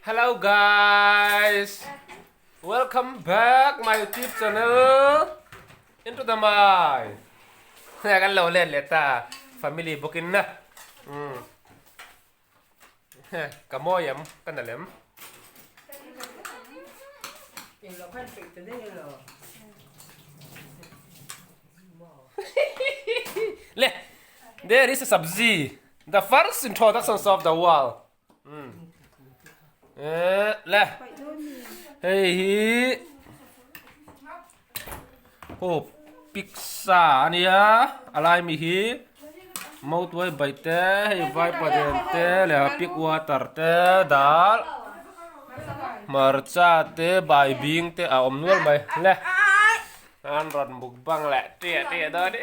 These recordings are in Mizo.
Hello guys welcome back my youtube channel into the my kan lo let leh ta family bawkin na umm ka mawi em ka na lem le there is a sabzi the first introduction of the world Le hei hi aw pizza a nia a lai mi hi mautuai bai te hei vaipaden te leh pig water te dal hmarcha te baibing te a awm nual mai le an rawn mukbang leh ṭiah ṭiah dawn a ni.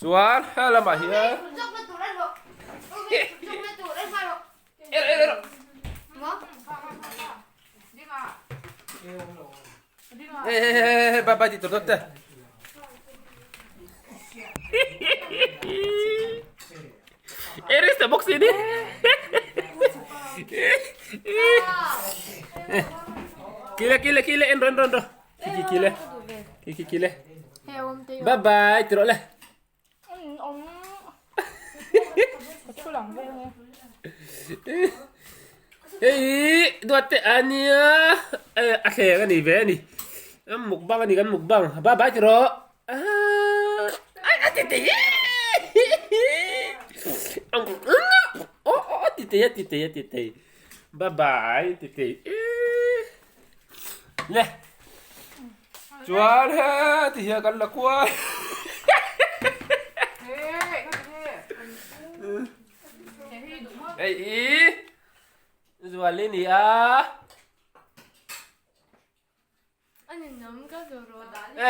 Chuan he lamah hian Hey, bye bye dito dote. Eris te box ini. Kile kile kile en ron ron ron. Kiki kile. Kiki kile. Bye bye ti rawh le. Hei duat te ania a thleng ani ve ani. Mukbang ani kan mukbang. Bye bye ti rawh. Ai a ti tei. Oh oh ti tei ti tei ti tei. Bye bye ti tei. Le chuan he ti hian kan la kual hei i zual i ni a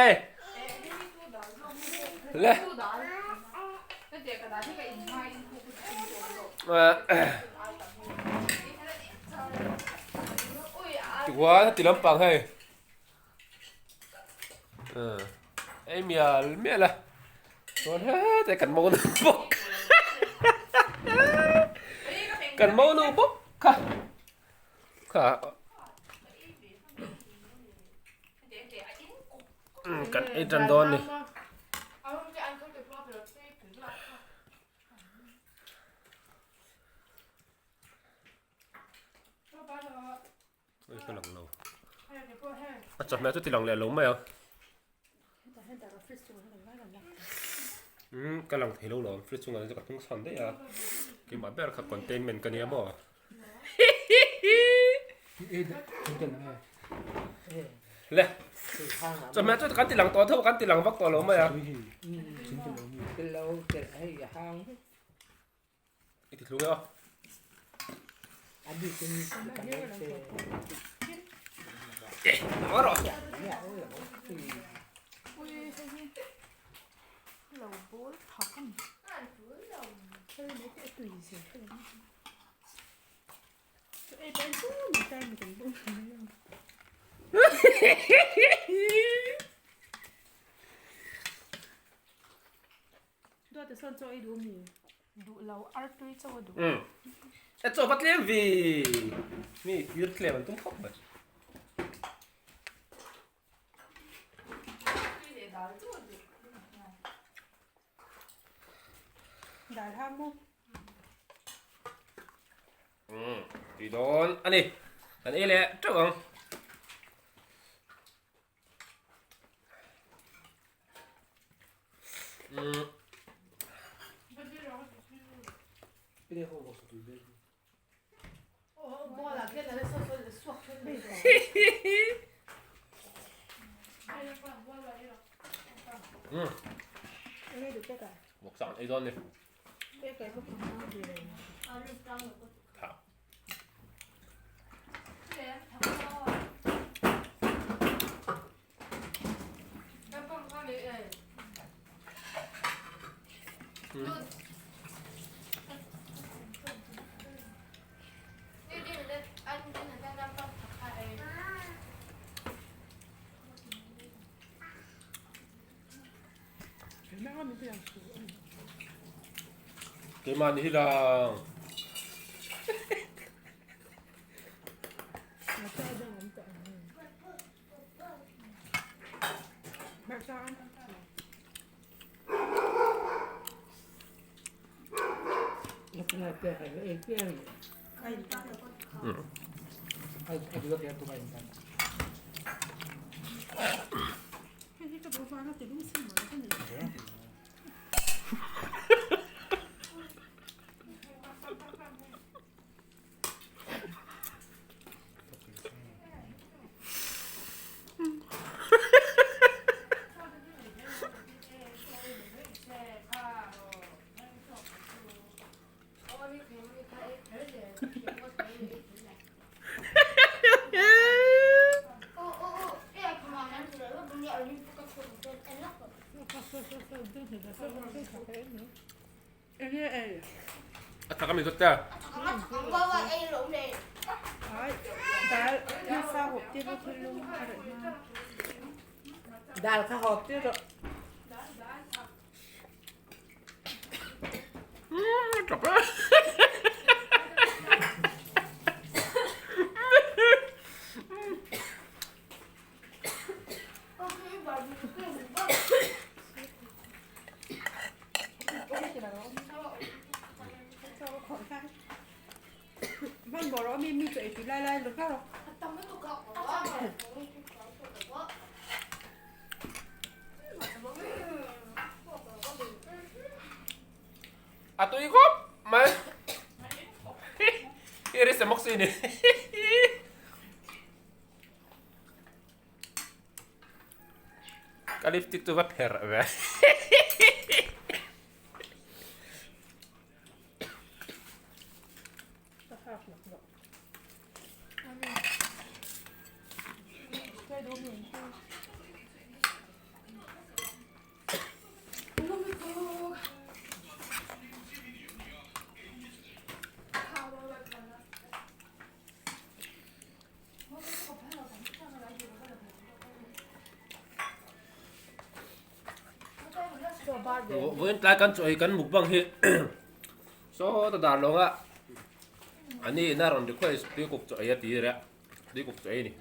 ei le Tichuan heti lampang hei ei mial mial a chuan hetah kan mo nu bawk kan mo nu bawk kha kha kan ei tan dawn a ni. Ka lang lo. A chawhmeh chu ti lang leh lo mai a. Umm ka lang thei lo lo fridge chungah chuan ka tung chhan daih a. Keimah ber kha containment ka nia maw. Le chawhmeh chu kan ti lang tawh tho kan ti lang vak tawh lo mai a. I ti thlung e aw. Ngaw rawh. Duat sawn chaw ei duh mi? Duh lo, artui chaw a duh. Umm. E chaw va tlem vi. Mi tir tlem an tum khawp mai. Dal ha maw? Umm, tui dawn a ni. Kan ei leh teuh ang. Vawk ei dawn ni. Tha. Keimah nih hi lang. A tak ami zawt ta. Dal kha hawp tir rawh. A tui khawp mai. Iris a mawk si ni. Ka lipstick chu va pherh ve. Vawiin tlai kan chaw hi kan mukbang hi saw ta dar lawnga ani ina rawn request tuikuk chaw ei a ti reh tuikuk chaw ei a ni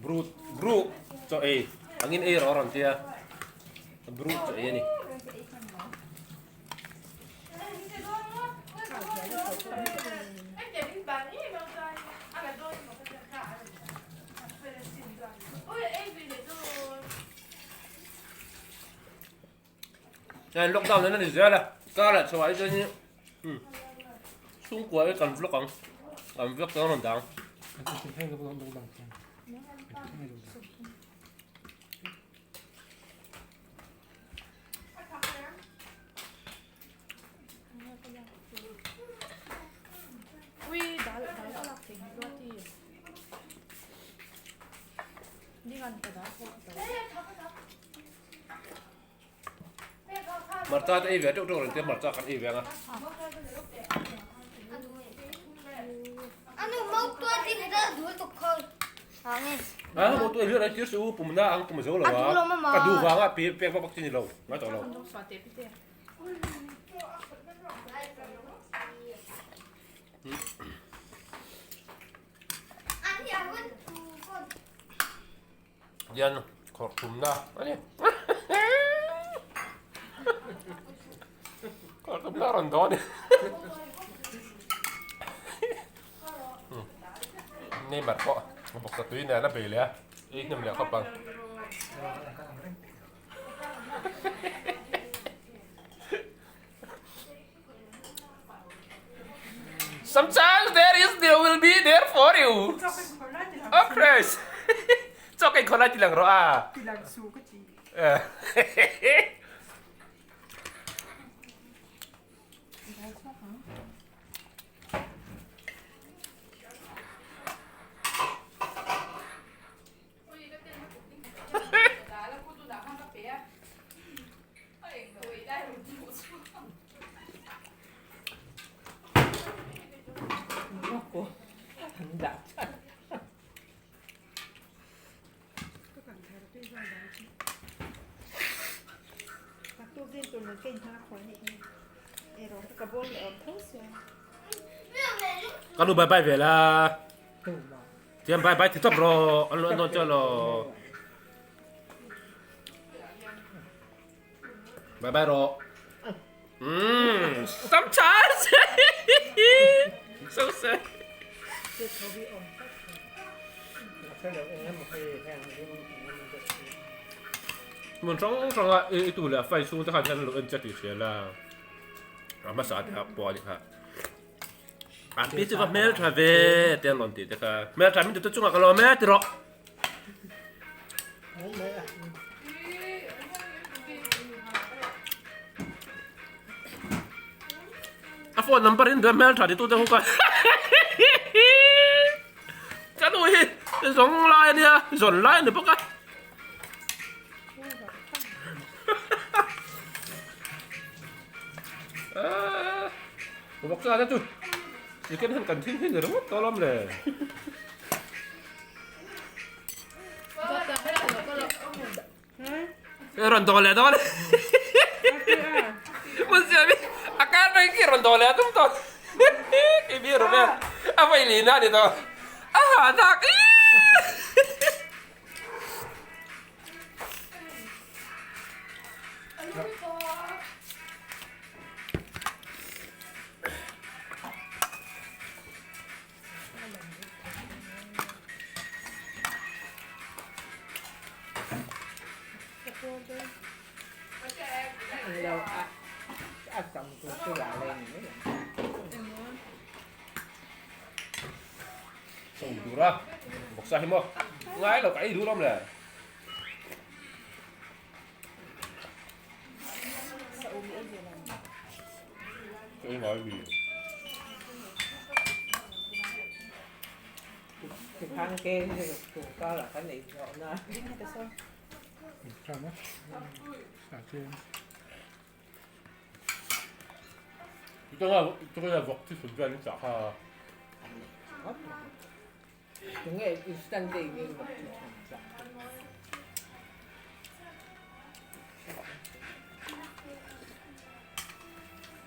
bru bru chaw ei angin ei rawh a rawn tia bru chaw ei a ni. Hei lockdown hian a ni zel a kar leh chho ah hi chuan in chhungkua hi kan vlog ang kan vlog chuan a rawn dang. Hmarcha te ei ve teuh teuh reng te hmarcha kan ei ve ang a. A mo tu ei hliah tir su pumna ang pum zo lo a ka duh vanga pi pek vak vak chi ni lo ngai tawh lo. Hian khawrh thumna a ni. Khawrh thumna a rawn dawn a ni. Neymar pawh a bawksa tui nen a bei leh a, ei hnem leh khawp ang. Sometimes there is there will be there for you. Oh Christ. Chok ei khawlai tilang rawh a. Tilang su ka ti. Ka nu bye bye ve la. Tiam bye bye ti tawp rawh. An lo an dawn chuan law. Bye bye rawh. Mm, sometimes. So sad. Mun hrang hranga i tu leh a fai chhung te khan hian lo en che tih hria la. A hmasa te kha pawh a ni kha. An pi chu va hmel tha ve te an rawn tih te kha. Hmel tha min tu te chungah ka lawm e ti rawh. A phone number in duh hmel tha ti tu te hu ka. Ka nu hi zawng lai a nia, zawn lai a ni bawk a. Vawk sa te chu chicken hian kan thin hi ni ringawt tawh alawm le. Rawn dawl leh dawn Mun siam hi a kar reng khi rawn dawl leh a tum tawh Kei mi rawh vel a vawi lin a ni tawh a ha tak Dur a bawksa hi maw ngai lo ka ei dur awm le. Ka ei ngai mi. Chutanga vawk thi sun vel in chah kha.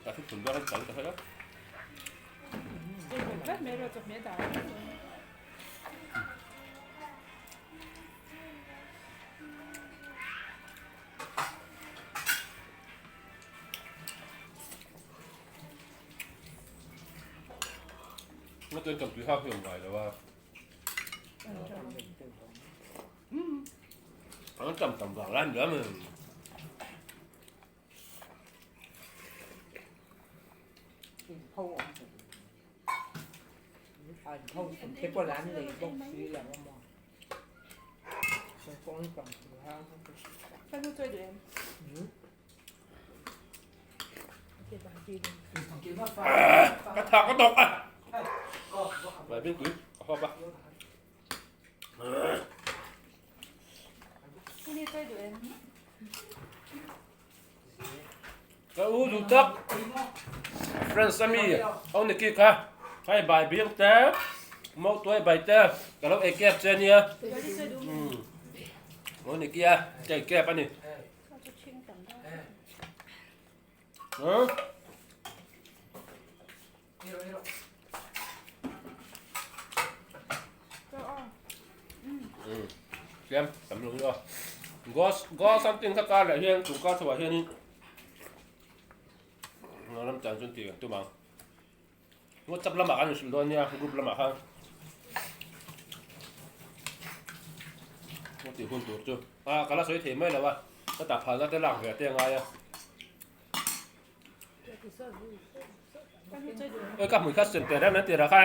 Ka thi sun vel in chah ka hria. Nga chuan kan tui hak hi awm ngai lo a. An tam tam vang lai ni mai. Ka tha ka dawk a. Mai bin tui ka hawp a. Ka u duh tak friends ami au ni ki kha hei bai biang te mauh tuai bai te ka lo ei kep che ania au ni ki a ka ei kep ani. Tlem tam lo hi aw. Gos go something kha kar leh hian chung kar chhoah hianin ram chan chuan tih kan tum ang. WhatsApp lamah kan inhrilh dawn nia group lamah khan. Tih hun tur chu a ka la sawi thei mai lo a ka tah phalna te lak ve te a ngai a. Oi ka hmui kha sen pe reng an ti ra kha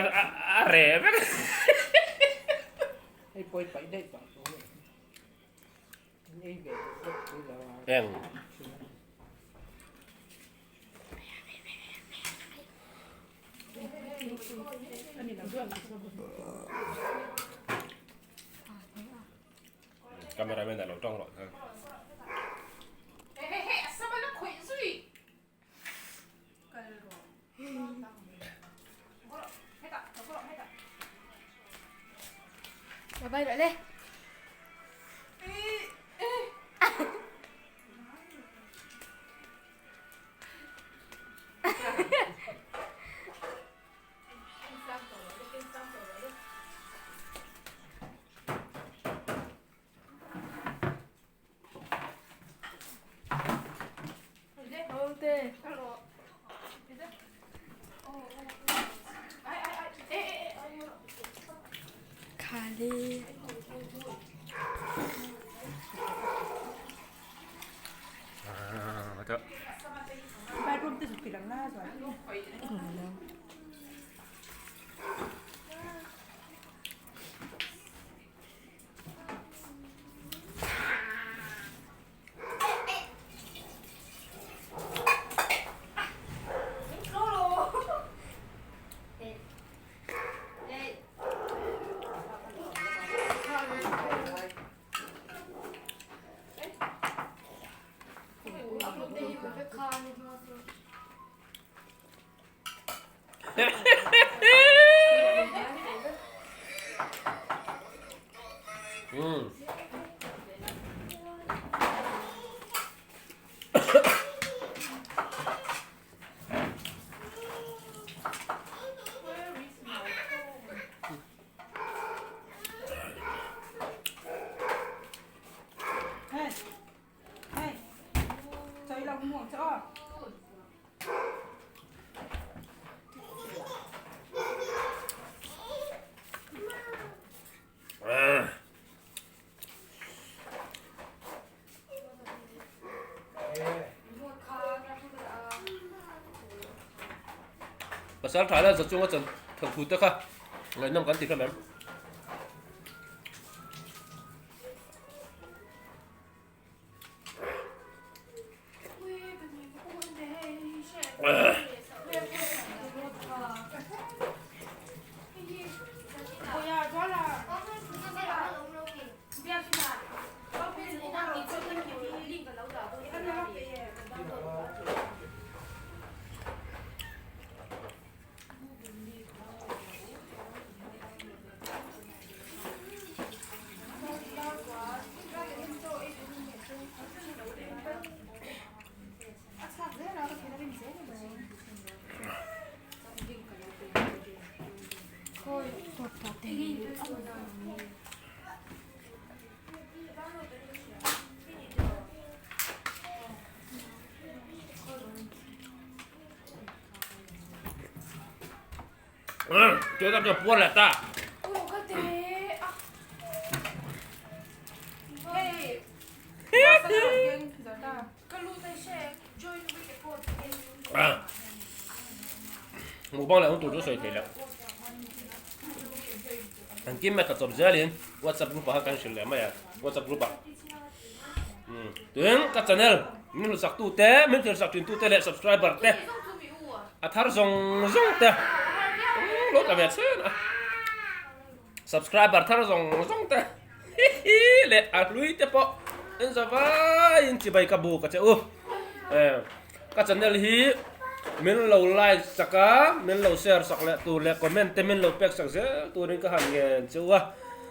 a re vek. Eng. Cameraman a lo tawng rawh. Bye bye le. Le. Pasal tha la zachunga chan thanthu te kha ngaihnawm kan ti hlawm em. Cho ta cho puan là ta. Mukbang leh hun tur chu sawi thei loh. An kim mai ka chawp zelin WhatsApp group ah khan kan hrilh leh mai a, WhatsApp group ah. Tin ka channel min hlut sak tu te, min thil sak thin tu te leh subscriber te a thar zawng zawng te lo tla ve chen a. Subscriber thar zawng zawng te hihi leh a hlui te pawh en za vaiin chibai ka bu ka che u. Ka channel hi min lo like sak a, min lo share sak leh tur leh comment te min lo pek sak zel turin ka han ngen che u a.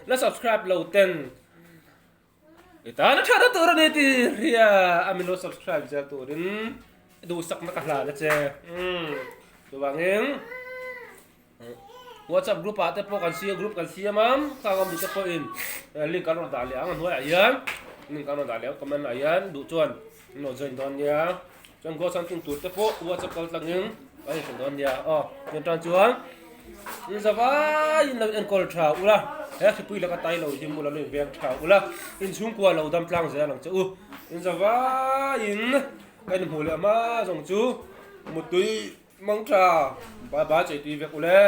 La subscribe lo ten i tan a tha ta tur a ni tih hria a min lo subscribe zel turin duhsakna ka hlan a che. Chuvangin WhatsApp group ah te pawh kan siam group kan siam a khang awm te pawhin link an rawn dah leh ang a hnuaiah hian link an rawn dah leh ang comment ah hian duh chuan an lo join dawn nia chuan ghost hunting tur te pawh WhatsApp kal tlangin an inhrilh dawn nia aw chuan tan chuan in zavaiin lo enkawl tha ula he hripui laka tai lo hi mula lo inveng tha ula in chhungkua lo dam tlang zel ang che u in zavaiin ka inhmuh leh hma zawng chu mutui. Mangtha, bye bye chei tui vek ule.